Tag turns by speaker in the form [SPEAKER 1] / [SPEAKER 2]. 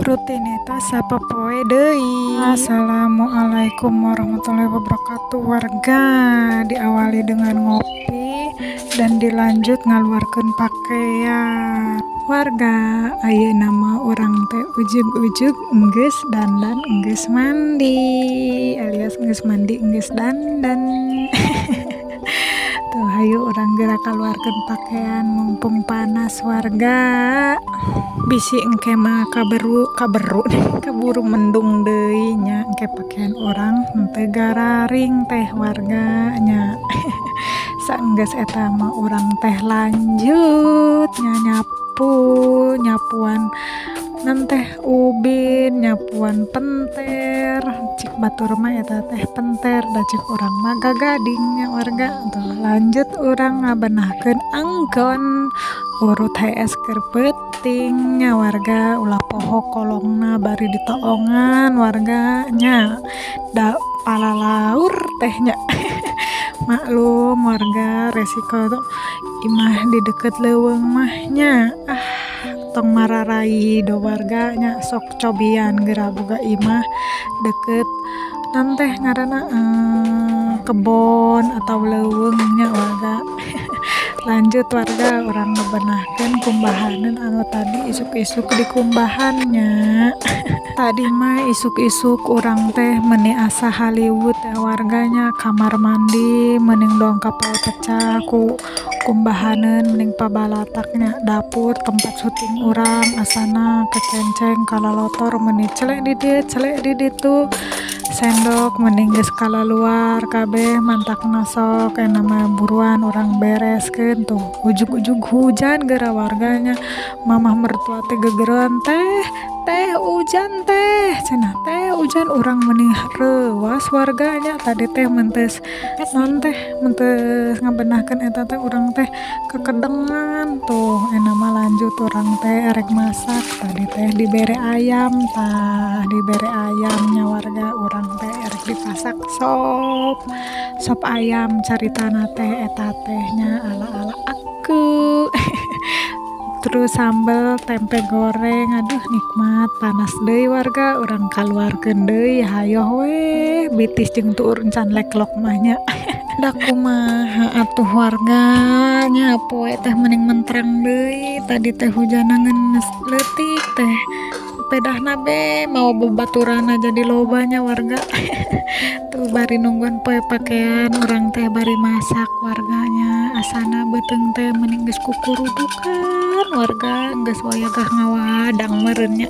[SPEAKER 1] Rutinitas sapopoe deui. Assalamualaikum warahmatullahi wabarakatuh, warga. Diawali dengan ngopi dan dilanjut ngaluarkeun pakaian. Warga, ayeuna mah urang teh ujug-ujug enggeus dandan, enggeus mandi, alias enggeus mandi, enggeus dandan. Tuh, hayu urang geura kaluarkeun pakaian mumpung panas, warga. Bisi engke mah kaberu kaberu kaburu mendung deui nya, engke pakaian urang henteu gararing teh, warga, nya. Saenggeus eta mah urang teh lanjut nya nyapu, nyapuan naon teh, ubin, nyapuan penter. Cik batur mah eta teh penter, da cik urang mah gagading nya, warga. Tuh, lanjut urang ngabenahkeun anggon, urut hees keur peuting nya, warga. Ulah poho kolongna bari ditoongan, warga, nya, da palalaur teh nya. Maklum, warga, resiko imah di deket leuweung mah nya. Ah, tong mararaido, warga, nya. Sok cobian geura boga imah deket naon teh ngaranna, kebon atau leuweung nya, warga. Lanjut, warga, urang ngebenahkeun kumbahaneun anu tadi isuk-isuk dikumbahan nya. Tadi mah isuk-isuk urang teh meuni asa haliwet teh, warga, nya. Kamar mandi meuning dongkap pecah ku kumbahaneun mending pabalatak nya. Dapur tempat syuting urang asana kekenceng kalalotor, meuni celek di dieu, celek di ditu, sendok mending geus kalaluar kabeh. Mantakna sok ayeuna mah buruan urang bereskeun. Tuh, ujug-ujug hujan geura, warga, nya. Mamah mertua teh gegeroan, "Teh, teh, hujan teh," cenah, "teh, hujan." Urang meni reuwas, warga, nya. Tadi teh mentes naon teh, mentes ngabenahkeun eta teh urang teh kekedengan. Tuh, ayeuna mah lanjut urang teh erek masak. Tadi teh dibere ayam, tah, dibere ayamnya, warga. Urang teh erek dipasak sop, sop ayam caritana teh eta teh nya, ala-ala aku. Terus sambel, tempe goreng, aduh, nikmat. Panas deui, warga, urang kaluarkeun deui. Hayoh we bitis jeung tuur encan leklok mah nya. Da kumaha atuh, warga, nya, poe teh mending menterang deui. Tadi teh hujanna ngeunus leutik teh, pedahna be mawa babaturanna jadi loba nya, warga. Tuh, bari nungguan poe pakean urang teh bari masak, warga, nya. Asana beuteung teh mending geus kukurudukan, warga, geus wayah ngawadang meureun nya.